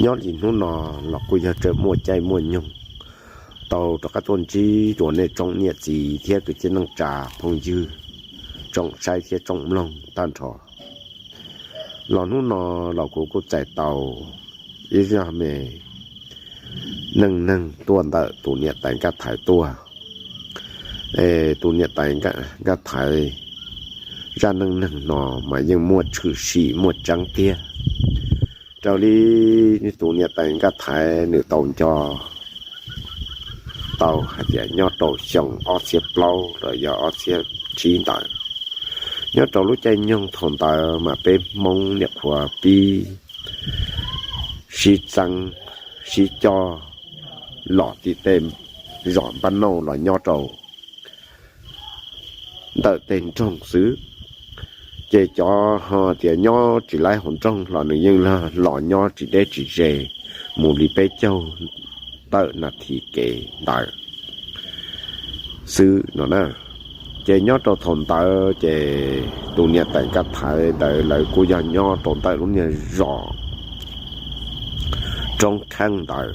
Nyob li hnub no los kuj yog tseem muaj caij muaj nyoog tau rov qab tuaj ntsib rua nej tsoom niam txiv thiab kwv tij neej tsa phooj ywg, tsoom saib thiab tsoom mloog tag nrho. Los hnub no los kuv kuj txais tau ib zaj me neej neeg tuaj ntawm tus niam tais Nkaj Thaiv tuaj. Tus niam tais Nkaj Thaiv zaj neej neeg no mas yeej muaj tshwm sim muaj tseeb tiag. Raws li tus niam tais Nkaj Thaiv nws tau nco tau hais tias nyob rau xyoo ob txhiab plaub los yog ob txhiab tsib ntawd, nyob rau lub caij nyoog thaum ntawd mas peb Hmoob niam qhuav pib sib txeeb sib coj los tim tej zos npab nauj los nyob rau ntawm tej nroog xwb. Ces cov ho tias nyob tsis laib hauv nroog los nws yeej los nyob tsis deb tsis ze, mus li peb caug tawm nas this kev ntawd xwb no na. Ces nyob rau thaum ntawd ces tus niam tais Nkaj Thaiv ntawd lawv kuj yog nyob rau ntawm lub niag zos Roob Kheej ntawd.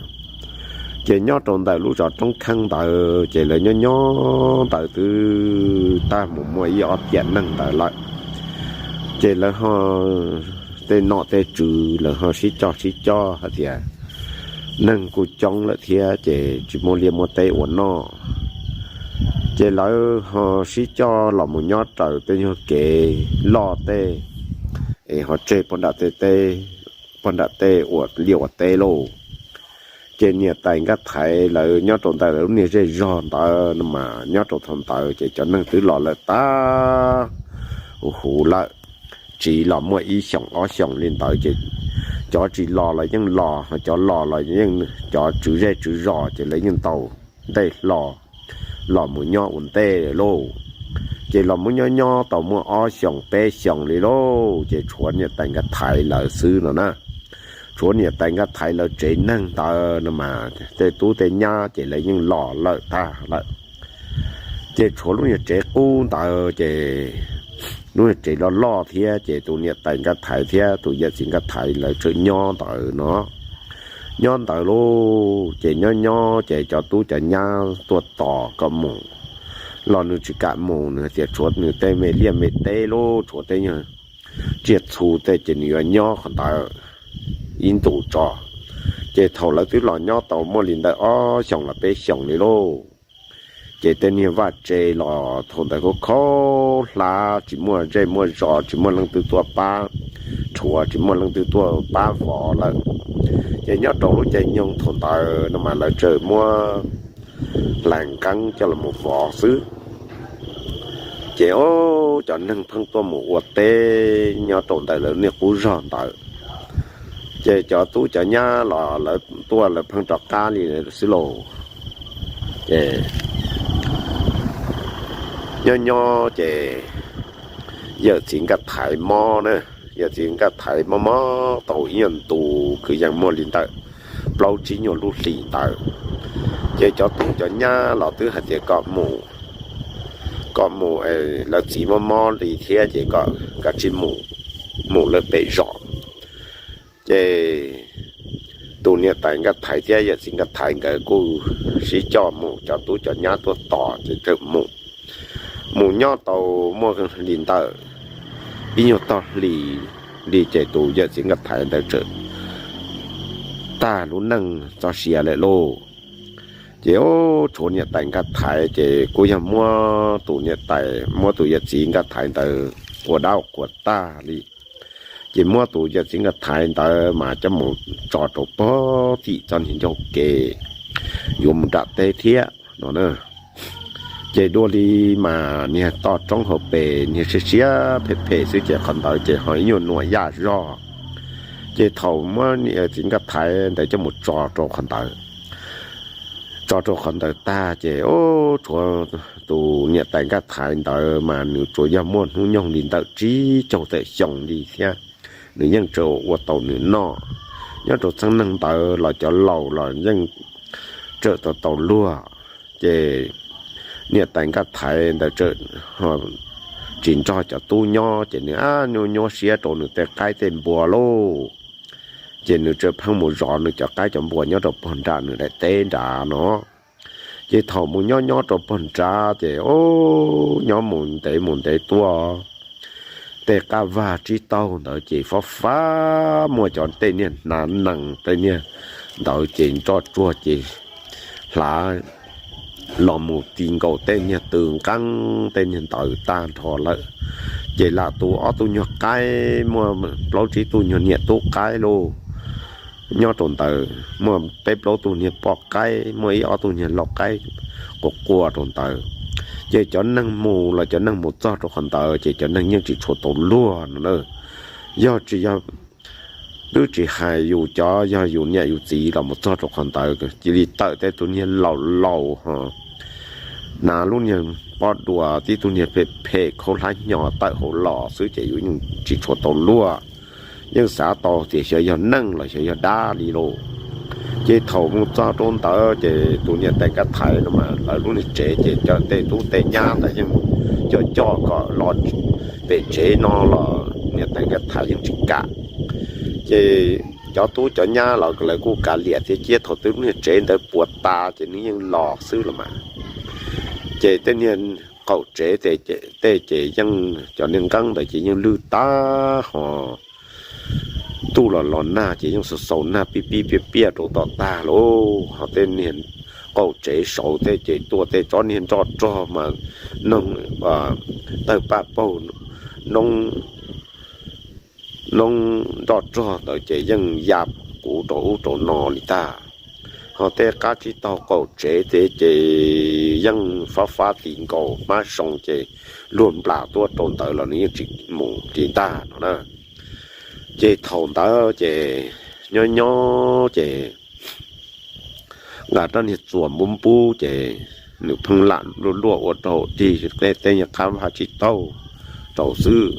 Ces nyob rau ntawm lub zos Roob Kheej ntawd ces lawv nyob nyob ntawd twb tag mus muaj ib ob tiam neeg ntawd lawm. Ces lawv ho tej nom tej tswv lawv ho sib coj sib coj hais tias neeg kuj coob lawm thiab ces tsis muaj liaj muaj teb ua noj. Ces lawv ho sib coj los mus nyob raws tej nyuag kev loj tej es ho tseg pog nram tej teb, pog nram tej ua liaj ua teb lauj. Ces niam tais Nkaj Thaiv lawv nyob rau ntawm lawv lub niag zej zog ntawd no mas nyob rau thaum ntawd ces cov neeg twb los lawm tag huv huv lawm. Tsis los muaj ib xyoos ob xyoos li ntawd ces cov tsis los los yeej los, ho cov los los yeej cov tswv zej tswv zos ces lawv yeej tau ntej hlo los mus nyob ua ntej lauj. Ces los mus nyob nyob tau muaj ob xyoos peb xyoos li lauj, ces tshuav niam tais Nkaj Thaiv lawv xwb no na. Tshuav niam tais Nkaj Thaiv lawv tsev neeg ntawd no mas tej tub tej nyab ces lawv yeej los lawm tag lawm. Ces tshuav lub nyuag tsev qub ntawd ces lub nyuag tsev loj loj thiab ces tus niam tais Nkaj Thaiv thiab tus yawm txiv Nkaj Thaiv lawv tseem nyob ntawd no. Nyob ntawd lauj, ces nyob nyob ces cov tub cov nyab tuaj tos kom mus los nws tsis kam mus, nws hais tias tshuav nws tej me liaj me teb lauj, tshuav tej nyuag tsiaj txhu tej ces nws yuav nyob qhov ntawd ib ntus tso. Ces thaum lawv twb los nyob tau muaj li ntawm ob xyoos los peb xyoos li lauj, ces tej niag vaj tse los thaum ntawd khaub khaub hlab, tsis muaj zej muaj zos, tsis muaj leej twg tuaj pab rhuav, tsis muaj leej twg tuaj pab vov lawm. Ces nyob rau lub caij nyoog thaum ntawd no mas lawv tseem muab hlais nqeeb coj los vov xwb. Ces o, cov neeg pheej tuaj mus ua teb nyob rau ntawm lawv niag qub zog ntawd, ces cov tub cov nyab los lawv tuaj lawv pheej rov qab li xwb lauj. Ces nyob nyob ces yawm txiv Nkaj Thaiv mob na, yawm txiv Nkaj Thaiv mob mob tau ib nyuag ntu kwv yees muaj li ntawm plaub tsib nyuag lub hlis ntawd, ces cov tub cov nyab los twb hais tias kom mus, kom mus, lawv txiv mob mob li thiab ces kom kav tsij mus, mus lawm pem zos. Ces tus niam tais Nkaj Thaiv thiab yawm txiv Nkaj Thaiv nkawd kuj sib coj mus, cov tub cov nyab tuaj tos ces tseem mus. Mus nyob tau muaj li ntawm ib nyuag tog hli li ces tus yawm txiv Nkaj Thaiv ntawd tseem tag lub neej txoj sia lawm lauj. Ces tshuav niam tais Nkaj Thaiv ces kuj yog muab tus niam tais, muab tus yawm txiv Nkaj Thaiv ntawd ua dab ua qhuas tag li. Ces muab tus yawm txiv Nkaj Thaiv ntawd mas coj mus tso rau pog tim txoj niag ncauj ke yuav mus nram teb thiab no na. Ces dua li mas niag toj roob hauv pes niag siab siab phem phem xwb ces qhov ntawd ces ho ib nyuag nuam yaj zog. Ces thaum muab niam txiv Nkaj Thaiv ntawd coj mus tso rau qhov ntawd, tso rau qhov ntawd tag ces tshuav tus niam tais Nkaj Thaiv ntawd mas nws tsuas yog muaj hnub nyoog li ntawm tsib caug tawm xyoo li thiab, nws yeej tseem ua tau nws noj. Nyob rau txheej neeg ntawd los cov laus los yeej tseem tau tau luag. Ces niam tais Nkaj Thaiv ntawd tseem tsis nrog cov tub nyob ces nws ab nyuaj nyuaj siab rau nws tej qaib tej npua lauj. Ces nws txawm pheej mus zov nws cov qaib cov npua nyob rau pog nram nws daim teb nrad no. Ces thaum mus nyob nyob rau pog nrad ces, o, nyob mus ntev mus ntev tuaj, tej qab vag tsib taug ntawd ces fab fab muaj cov tej niag hnav nees tej niag ntawd ces nroj tsuag ces hlav los mus ti nkaus tej niag tw nqeeb tej niag ntawd tag nrho lawm. Ces lam tu ob tug nyuag qaib, muaj plaub tsib tug nyuag niam tub qaib lauj, nyob rau ntawd muaj peb plaub tug niag poj qaib, muaj ib ob tug niag lau qaib quas quas rau ntawd. Ces cov neeg mus los cov neeg mus txog rau qhov ntawd ces cov neeg yeej tsis tshua tau luag no na. Yog tsis yog, twb tsis hais yus cov, yog yus niam yus txiv los mus txog rau qhov ntawd cia li tawm tej tus niag laus laus ho hnav lub niag pob duas tib tug niag phem phem khaub hlab hnyo tawm hauv los xwb ces yus yeej tsis tshua tau luag. Yeej xav tau tias xyov yog neeg los xyov yog dab li lauj. Ces thaum mus txog rau ntawd ces tus niam tais Nkaj Thaiv no mas lawv lub niag tsev ces cov tej tub tej nyab ntawd yeej coj coj kom los pem tsev no los niam tais Nkaj Thaiv yeej tsis kam. Ces cov tub cov nyab los lawv kuj kav liam thiab, cia thaum twg lub niag tsev ntawd puas tas ces nws yeej los xwb los mas. Ces tej niag qaum tsev tej ces yeej cov niag nqeeb ntawd ces yeej lwj tag ho ntuj los los nag ces yeej xaus xaus nag pib pib piaj piaj rau tom tag lauj. Ho tej niag qaum tsev saud tej ces tuaj tej tsob niag nroj rog mas noog tawg paj paug, noob noob nroj rog ntawd ces yeej ya kuv rau ub rau no li tag. Ho tej qab tsib taug qaum tsev tej ces yeej fab fab ti nkaus hmab zoo ces luag nplas tuaj rau ntawd los nws yeej tsis mus li ntag no na. Ces thaum ntawd ces nyob nyob ces nqa rab niag txuas npub npub ces nws pheej lam luaj luaj ua rau tig tej niag qab vag tsib taug rau xwb.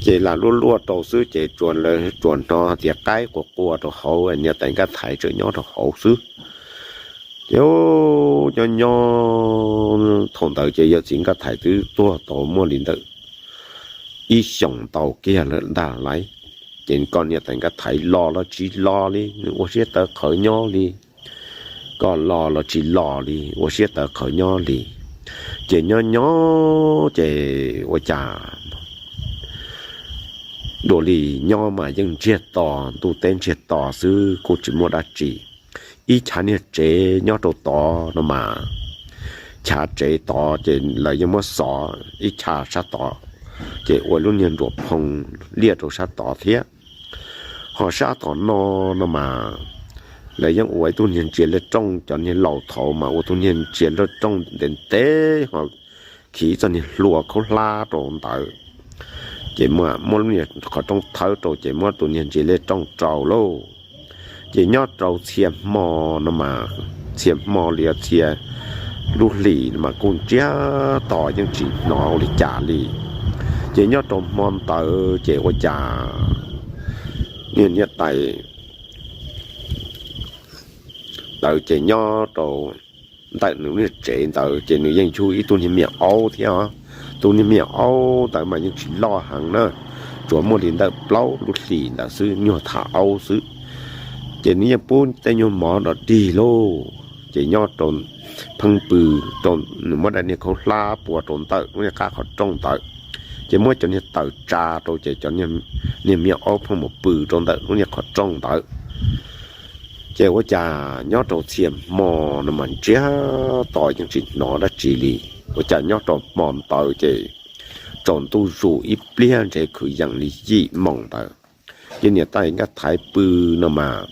Ces lam luaj luaj rau xwb ces tsuas hnov tias qaib quas quas rau hauv, niam tais Nkaj Thaiv tseem nyob rau hauv xwb. Ces nyob nyob thaum ntawd ces yawm txiv Nkaj Thaiv twb tuag tau muaj li ntawm ib xyoos ntau kiag lawm ntag lauj. Ces koj niam tais Nkaj Thaiv los los tsis los li, nws ua siab tawv qhawv nyob li. Koj los los tsis los li, ua siab tawv qhawv nyob li. Ces nyob nyob ces ua cas dua li nyob mas yeej ntsiag to, ntuj teb ntsiag to xwb kuj tsis muaj dab tsi. Ib chav niag tsev nyob rau tod no mas, chav tsev tod ces lawv yeej muab xov ib chav sab tod, ces ua lub niag nruas phoo liaj rau sab tod thiab. Ho sab tom no no mas lawv yeej ua ib tug niag ntsia liaj rooj, cov niag laus thaud mas ua tug niag ntsia liaj rooj ntev ntev ho khiv txoj niag hlua khaub hlab rau ntawd. Ces muab lub niag qhov rooj thawb rau ces muab tus niag ntsia liaj rooj rau lauj. Ces nyob rau txhia hmo no mas, txhia hmo li txhia lub hlis no mas kuj ntsiag to yeej tsis hnov ua li cas li. Ces nyob rau hmo ntawd ces ua cas niag niam tais ntawd ces nyob rau ntawm nws niag tsev ntawd ces nws yeej yug ib tug niag me nyuam aub thiab os. Tus niag me nyuam aub ntawd mas yeej tsis loj heev na, tsuas muaj li ntawm plaub lub hlis ntawd xwb, nyuag tham aub xwb. Ces nws yeej pub tej nyuag mov dog dig lauj. Ces nyob rau pheej pw rau, nws muab daim niag khaub hlab pua rau ntawm lub niag qab qhov rooj ntawd, ces muab cov niag taws tsa rau ces cov niag me nyuam aub pheej mus pw rau ntawm lub niag qhov rooj ntawd. Ces ua cas nyob rau txhia hmo no mas ntsiag to yeej tsis hnov dab tsi li. Ua cas nyob rau hmo ntawd ces tsaus ntuj zus ib pliag ntshe kwv yees li yim moos ntawd, ces niam tais Nkaj Thaiv pw no mas,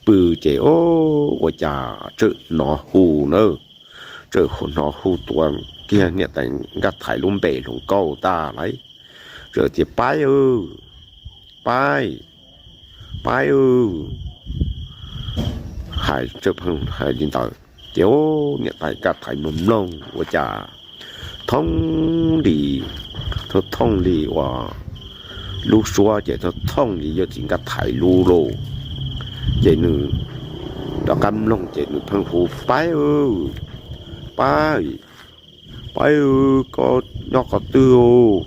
pw ces ua cas txawm hnov hu na, txawm hnov hu tuav kiag niam tais Nkaj Thaiv lub npe hluas nkauj tag lauj. Txawm tias, Paib, Paib, Paib, hais txawm pheej hais li ntawd. Ces niam tais Nkaj Thaiv mloog mloog ua cas thoob li, thooj thooj li uas lub suab ces thooj thooj li yawm txiv Nkaj Thaiv lub lauj. Ces nws rov qab mloog ces nws pheej hu, Paib, Paib, Paib, koj nyob qhov twg,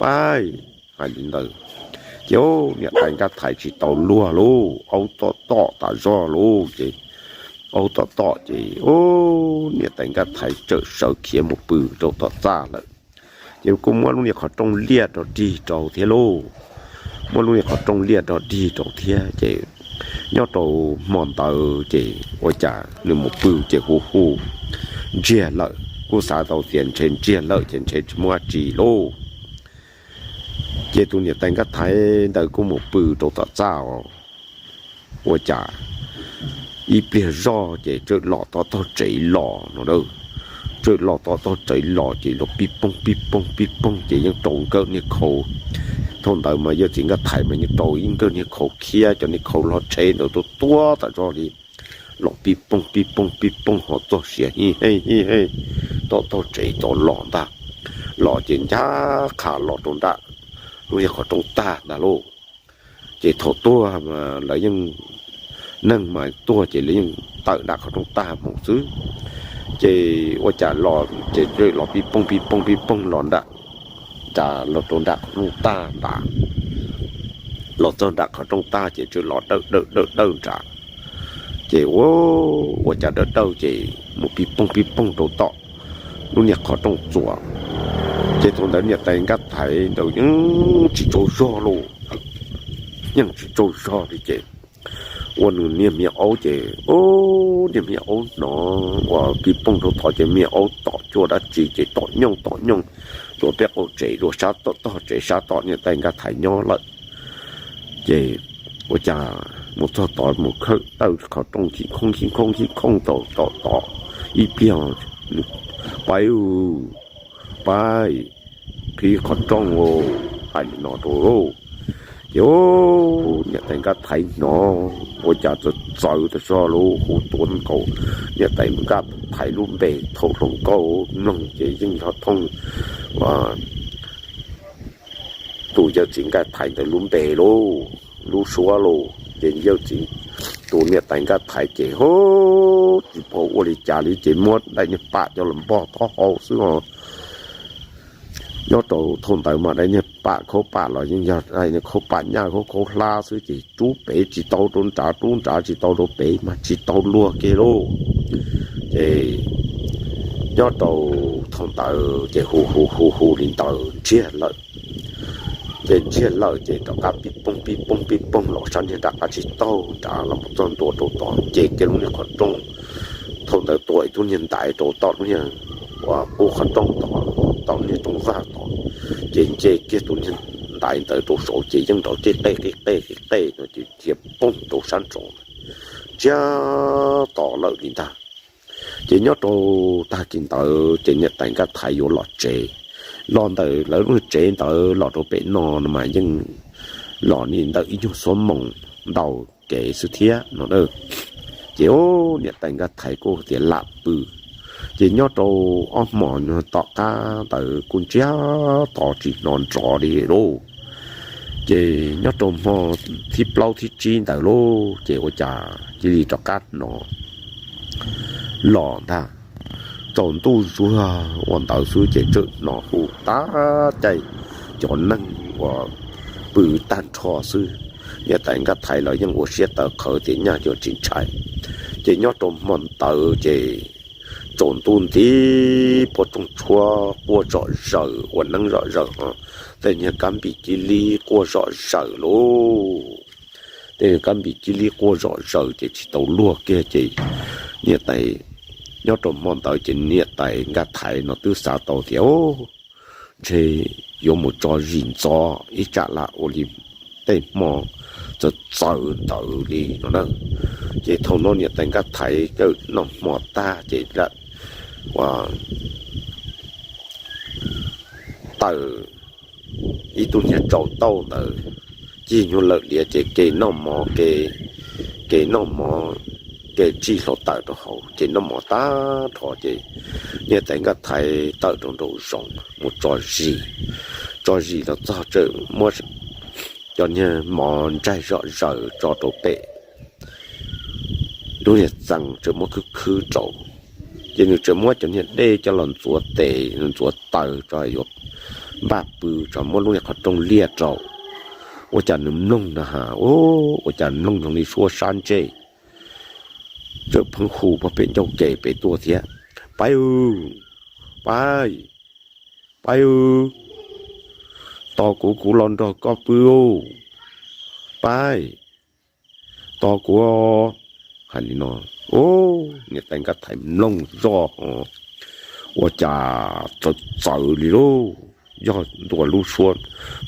Paib? Hais li ntawd. Ces niam tais Nkaj Thaiv tsis tau luag lauj, aub tom tom tas zog lauj ces, aub tom tom ces niam tais Nkaj Thaiv txawm sawv khiav mus pw rau tom txaj lawm. Ces kuj muab lub niag qhov rooj liaj rau dig rau thiab lauj, muab lub niag qhov rooj liaj rau dig rau thiab ces nyob rau hmo ntawd ces ua cas nws mus pw ces hu hu ntsiag lawm, kuj xav tau tias ntshe ntsiag lawm ces ntshe tsis muaj dab tsi lauj. Ces tus niam tais Nkaj Thaiv ntawd kuj mus pw rau tom txaj os, ua cas ib pliag zoj ces txawm los tom tog tsev los no, txawm los tom tog tsev los ces los pib poog pib poog pib poog ces yeej rau nkawm niag khau. Thaum ntawd mas yawg txiv Nkaj Thaiv mas yeej rau ib nkawm niag khau khiab, cov niag khau log tsheb ntawd tuaj tuab tas zog li, los pib poog pib poog pib poog ho txog siav hij hej hij hej tom tog tsev tod los ntag. Los ces ncaj qha los rau nram lub niag qhov rooj tag ntag lauj. Ces thaum tuag mas lawv yeej, neeg mas tuag ces lawv yeej tawm nram qhov rooj tag mus xwb. Ces ua cas los ces los pib poog pib poog pib poog los nram, nram los rau nram qhov rooj tag nrad, los txog nram qhov rooj tag ces txawm los dawj dawj dawj dawj nrad. Ces ua, ua cas dawj dawj ces mus pib poog pib poog rau tom lub niag qhov rooj txuas. Ces thaum ntawd niam tais Nkaj Thaiv ntawd yeej tsis tsaug zog lauj, yeej tsis tsaug zog li ces ua nws niag me aub ces, niag me aub hnov uas pib poog rau tod ces me aub tom cuaj dab tsi ces tom nyooj tom nyooj, tuav peb qaum tsev dua sab tom tog tsev sab tom niam tais Nkaj Thaiv nyob lawm. Ces ua cas mus txog tod mus khawm dawj qhov rooj khib khoob khib khoob khib khoob tau tom tod ib pliag, Paib, paib, qhib qhov rooj, hais li no rau lauj. Ces niam tais Nkaj Thaiv hnov ua cas txawv txawv tas zog lauj, hu tuav nkaus niam tais Nkaj Thaiv lub npe thaum hluas nkauj mloog ces yeej yog thooj tus yawg txiv Nkaj Thaiv ntawd lub npe lauj, lub suab lauj. Ces yawg txiv, tus niam tais Nkaj Thaiv ces ho tsis pom ua li cas li ces muab daim niag pam coj los npog taub hau xwb os. Nyob rau thaum ntawd mas daim niag pam khaub pam los yeej yog daim niag khaub pam nyaj khaub khaub hlab xwb ces rub pem tsis tau rau nrad, rub nrad tsis tau rau pem mas tsis tau luag kiag lauj. Ces nyob rau thaum ntawd ces hu hu hu hu li ntawd ntsiag lawm. Ces ntsiag lawm ces rov qab pib poog pib poog pib poog los sab niag nram qab tsib taug nrad los mus txog ntua rau tod ces kiag lub niag qhov rooj. Thaum ntawd tuav ib tug niag ntaiv rau tom lub niag uas qub qhov rooj tod, tom niag rooj vag tod, ces nce kiag tus niag ntaiv ntawd rau saud ces yeej nrov qij qej qij qej qij qej no ces dhia poog rau sab nraud ntsiag to lawm li ntag. Ces nyob rau tag kis ntawd ces niam tais Nkaj Thaiv yuav los tsev, los ntawm lawv lub tsev ntawd los rau pem no no mas yeej los li ntawm ib nyuag xuab moos ntau kev xwb thiab no. Ces niam tais Nkaj Thaiv kuj tias lam pw. Ces nyob rau ob hmos tom qab ntawd kuj ntsiag to tsis hnov nrov li lauj. Ces nyob rau hmo thib plaub thib tsib ntawd lauj ces ua cas cia li rov qab hnov los ntag. Tsaus ntuj zuag ua ntawd xwb ces txawm hnov hu tag caij cov neeg uas pw tag nrho xwb. Niam tais Nkaj Thaiv los yeej ua siab tawv qhawv tias nyaj yuav tsis ntshai. Ces nyob rau hmo ntawd ces tsaus ntuj nti, pua rooj tshuab quaj zom zaws ua neeb zom zaws, tej niag kab npis cia li quaj zom zaws lauj. Tej niag kab npis cia li quaj zom zaws ces tsis tau luag kiag ces niam tais, nyob rau hmo ntawd ces niam tais Nkaj Thaiv no twb xav tau tias ntshe yuav mus tso zis ntxov ib tsam lam ua li tej hmo txawv txawv ntawd li no na. Ces thaum no niam tais Nkaj Thaiv txawm noj hmo tag ces ua tawm ib tug niag tsau tauj ntawd cig nyuag lawm liav ces ke noj mov, ke noj mov, ke tsij hlau tawm rau hauv ces noj mov tag nrho ces niam tais Nkaj Thaiv tawm rau nraum zoov mus tso zis. Tso zis los txog txawm muab cov niag mov ntsaig zom zaws tso rau pem lub niag txee, txawm muab khwb khwb rau. Ces nws txawm muab cov niag dej coj los ntxuav tes ntxuav taw tso yuav npaj pw tso, muab lub niag qhov rooj liaj rau. ua cas nws mloog na has, ua cas mloog zoo li suab sab ntsej, txawm pheej hu pog pem ncauj ke pem tuaj thiab, Paib, Paib, Paib, tos kuv, kuv los nrog koj pw, Paib, tos kuv. Hais li no, niam tais Nkaj Thaiv mloog zoj, ua cas txawv txawv li lauj, yog ntua lub suab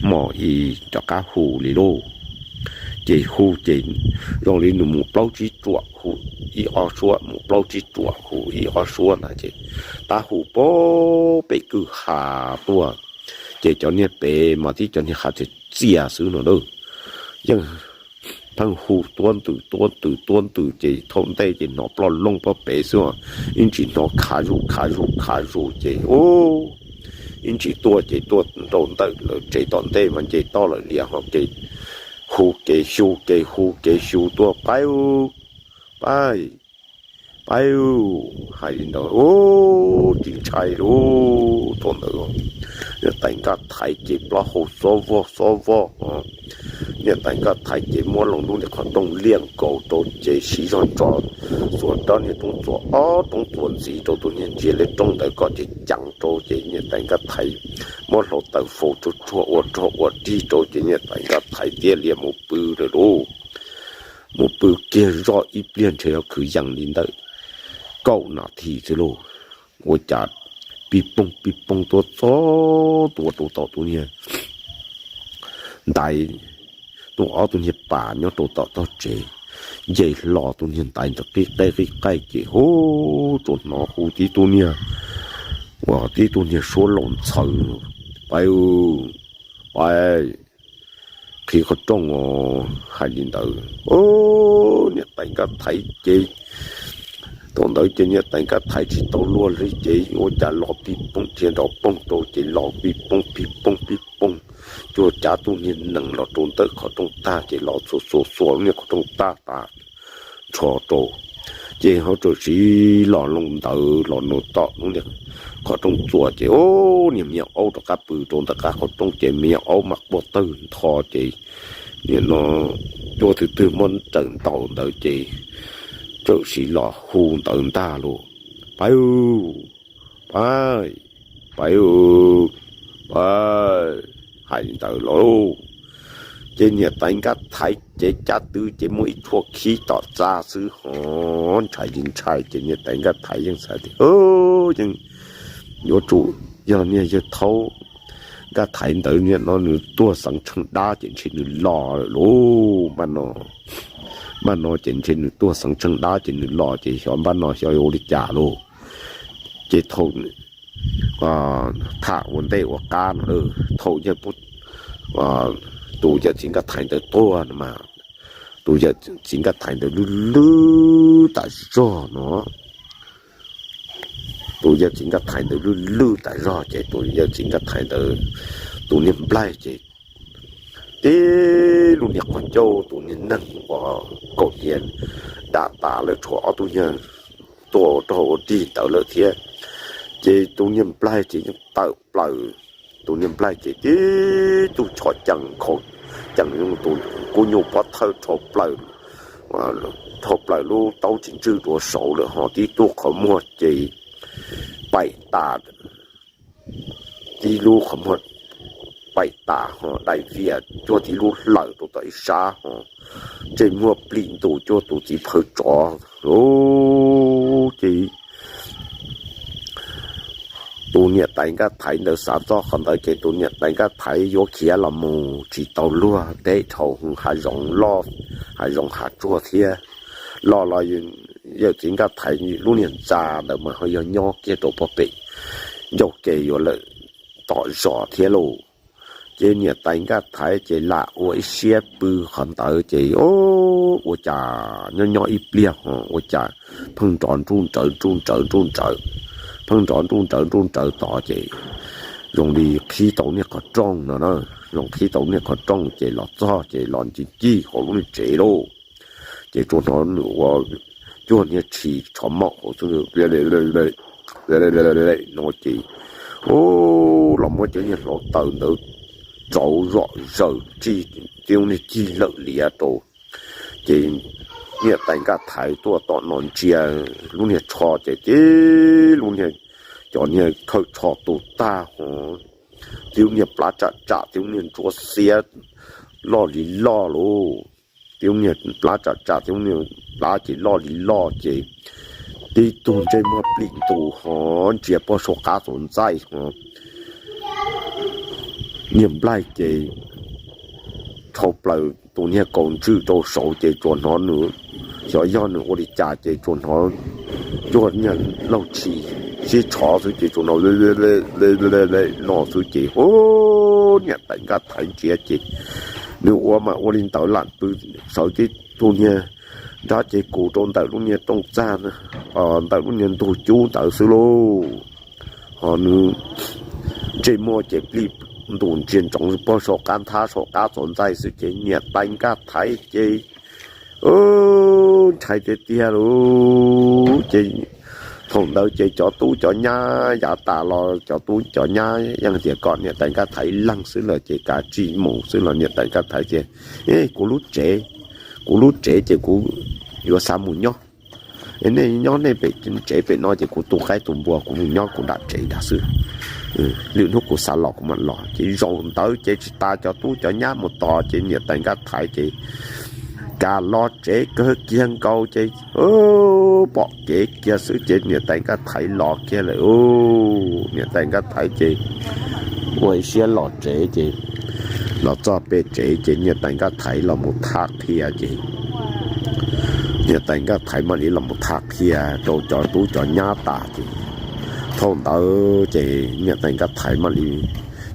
mos i rov qab hu li lauj. Ces hu ces zoo li nws mus plaub tsib ruam hu ib ob suab, mus plaub tsib ruam hu ib ob suab na ces tab hu pem kwj ha tuaj. Ces cov niag pem mas tib cov niag hav txias txias xwb no lauj, yeej pheej hu tuab ntws tuab ntws tuab ntws ces thaum ntej ces hnov ploj looj pog pem xwb, ib ntsis hnov khav zus khav zus khav zus ces ib ntsis tuaj ces tuaj rau ntawm lawv tsev tom ntej mas nce toj lawm lias ho kev hu kev xyu kev hu kev xyu tuaj, Paib, Paib, Paib, hais li ntawd, tsis ntshai lauj. Thaum ntawd niam tais Nkaj Thaiv ces plaub hau xob vog xob vog, niam tais Nkaj Thaiv ces muab loo lub niag qhov rooj liaj nkaus rau ces siv zog tso, xuas rab niag roob txuas ob roob txuas ntxiv rau tus niag ntsia li rooj ntawd kom ceev ceev rau ces niam tais Nkaj Thaiv muab hlau taws faus tsuag tsuag ua rog ua rig rau ces niam tais Nkaj Thaiv thiaj li mus pw lawm lauj. Mus pw kiag zoj ib pliag ntshe yuav kwv yees li ntawm kaum nas this xwb lauj, ua cas pib poog pib poog tuaj txog tua rau tom tus niag ntaiv, tus ob tug niag pas nyob rau tom tog tsev, nce hlo tus niag ntaiv ntawd qib qaij qib qaij ces hu, tsuas hnov hu tib tug niag, uas tib tug niag suab laus ntxhawv, Paib, Paib, qhib qhov rooj os, hais li ntawd. Niam tais Nkaj Thaiv ces thaum ntawd ces niam tais Nkaj Thaiv tsis tau luag li ces ua cas los pib poog thiab nrov poog rau ces los pib poog pib poog pib poog, cuag cav tus niag nees los rau ntawm qhov rooj tag ces los xuas xuas xuas lub niag qhov rooj tag tas nrho rau. Ces ho txawm siv los loo ntawd los nua tom lub niag qhov rooj txuas ces niag me nyuam aub rov qab pw rau ntawm qab qhov rooj ces me nyuam aub mas quaj tawg ntho ces nim no cuag twg twg muab raws ntaus ntawd ces txawm siv los hu ntawd ntag lauj, Paib, Paib, Paib, Paib, hais li ntawd lauj. Ces niam tais Nkaj Thaiv ces caj twb ces muaj ib tshuab khib tom txaj xwb ho, ntshai li ntshai ces niam tais Nkaj Thaiv yeej xav tias yeej yuav tsum yog niag yawg thaub Nkaj Thaiv ntawd niam no nws tuag xeev tsheej dab ces ntshe nws los lawm lauj. Npaj no ces ntshe nws tuag xeev tsheej dab ces nws los ces xyov npaj no xyov ua li cas lauj. Ces thaum tham ua ntej ua qab no, thaum yawg, tus yawm txiv Nkaj Thaiv ntawd tuag no mas, tus yawm txiv Nkaj Thaiv ntawd lwj lwj tas zog no. Tus yawm txiv Nkaj Thaiv ntawd lwj lwj tas zog ces tus yawm txiv Nkaj Thaiv ntawd tus niag nplaig ces tib lub niag qhov ncauj tus niag neeg uas kaum hniav dam tas lawm tshuav ob tug yawg tuaj rau ua rig ntawd lawm thiab. Ces tus niag nplaig ces yeej tawm plaws, tus niag nplaig ces tib tug chov cees khaus cees zoo tus kub nyuj pob thawj rho plaws, rho plaws lub taub tsis ntswj dua saud lawm ho tib tug qhov muag ces paim tas, tib lub qhov muag paim tas ho daim vias cuag tib lub hlawm rau tom ib sab ho ntsej muag plim ntus cuag tus txiv phaw tsov lauj. Ces tus niam tais Nkaj Thaiv ntawd xav txog qhov ntawd ces tus niam tais Nkaj Thaiv yuav khiav los mus tsis tau luag, teb dhau hav zoov loj, hav zoov hav tsuag thiab. Los los yawm txiv Nkaj Thaiv lub niag ntxa ntawd mas ho yog nyob kiag rau pog pem ncauj ke yuav lawm tom zos thiab lauj. Ces niam tais Nkaj Thaiv ces lam ua ib siab pw qhov ntawd ces ua cas nyob nyob ib pliag ho ua cas pheej nrov nruj nrawv nruj nrawv nruj nrawv, pheej nrov nruj nrawv nruj nrawv tod ces zoo li qhib tau niag qhov rooj no na, zoo qhib tau niag qhov rooj ces los txog ces los ncig ncig hauv lub niag tsev lauj. Ces tsuas hnov nws ua cuag niag tshis tshov maum hauv xwb no ces, los muab cov niag hluav taws ntawd rauv zom zaws tib lub niag cig lawm liav rau. Ces niam tais Nkaj Thaiv tuaj tom no ntsia lub niag tsho ces tib lub niag, cov niag khawj tsho tu tag hov, tib lub niag plab tsam tsam, tib lub niag ntsuab xiab loj li loj lauj, tib lub niag plab tsam tsam, tib lub niag plab ces loj li loj ces tib tug ntsej muag plim ntus hov ntsia pog saum qab txaus ntxaij hov, niag nplaig ces dhau plaws tus niag kaus ntswj rau saud ces tsuas hnov nws, xyov yog nws ua li cas ces tsuas hnov cuag niag laug tshis sib tshov xwb ces tsuas hnov le le no xwb ces hu, niam tais Nkaj Thaiv ntsia ces nws ua mas ua li ntawd lam pw sawv tib tug niag nrab ces kus rau ntawm lub niag rooj txag, ntawm lub niag ntug cub ntawd xwb lauj. Hos nws ntsej muag ces plig ntus ntsia ntsoov pog saum qab nthab saum qab txaus ntxaij xwb ces niam tais Nkaj Thaiv ces ntshai tiag tiag lauj. Ces thaum ntawd ces cov tub cov nyab yav tas los cov tub cov nyab yeej tias kom niam tais Nkaj Thaiv leeg xwb lawm ces kav tsij mus xwb los niam tais Nkaj Thaiv tias, Kuv lub tsev, kuv lub tsev ces kuv yuav xav mus nyob. Nej nyob nej pem tsev pem no ces kuv tu qaib tu npua kuv mus nyob kuv nram tsev nrad xwb. Lwm hnub kuv xav los kuv mam los. Ces zaum ntawd ces tsis tas cov tub cov nyab mus tos ces niam tais Nkaj Thaiv ces kam los tsev kawg kiag nkaus ces pom kev kiag xwb ces niam tais Nkaj Thaiv los kiag lawm. Niam tais Nkaj Thaiv ces ua ib siab los tsev ces los txog pem tsev ces niam tais Nkaj Thaiv los mus tham qhia ces niam tais Nkaj Thaiv mam li los mus tham qhia rau cov tub cov nyab tas ces thaum ntawd ces niam tais Nkaj Thaiv mam li,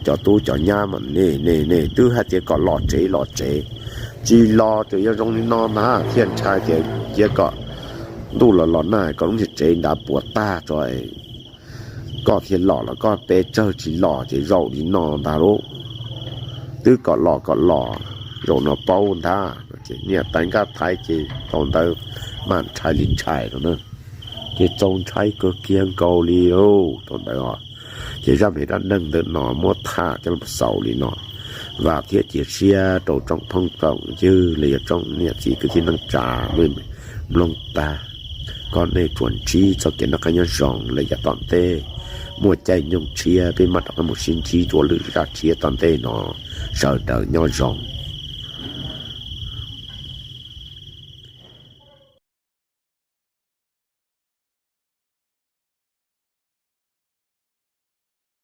cov tub cov nyab mas ne ne ne twb hais tias kom los tsev los tsev, tsis los tseem yog zoo li no ntag thiaj ntshai tias cia kom ntuj los los nag kom lub niag tsev nrad puas tag tso koj thiaj los los koj pes tsawg tsis los ces zaum li no ntag lauj. Twb kom los kom los, zaum no paub ntag. Niam tais Nkaj Thaiv ces thaum ntawd mas ntshai li ntshai no na, ces txaus ntshai kawg kiag nkaus li lauj thaum ntawd os. Ces zaj me dab neeg ntawm no muab tham coj los xaus li no. Vam thiab cia siab rau tsoom phooj tsoom ywg los yog tsoom niam txiv kwv tij neej tsa mloog tag, kom nej tsuas ntsib txoj kev noj qab nyob zoo los yav tom ntej. Muaj caij nyoog tshiab peb mam rov qab mus sib ntsib dua lwm zaj tshiab tom ntej no. Sawv daws nyob zoo.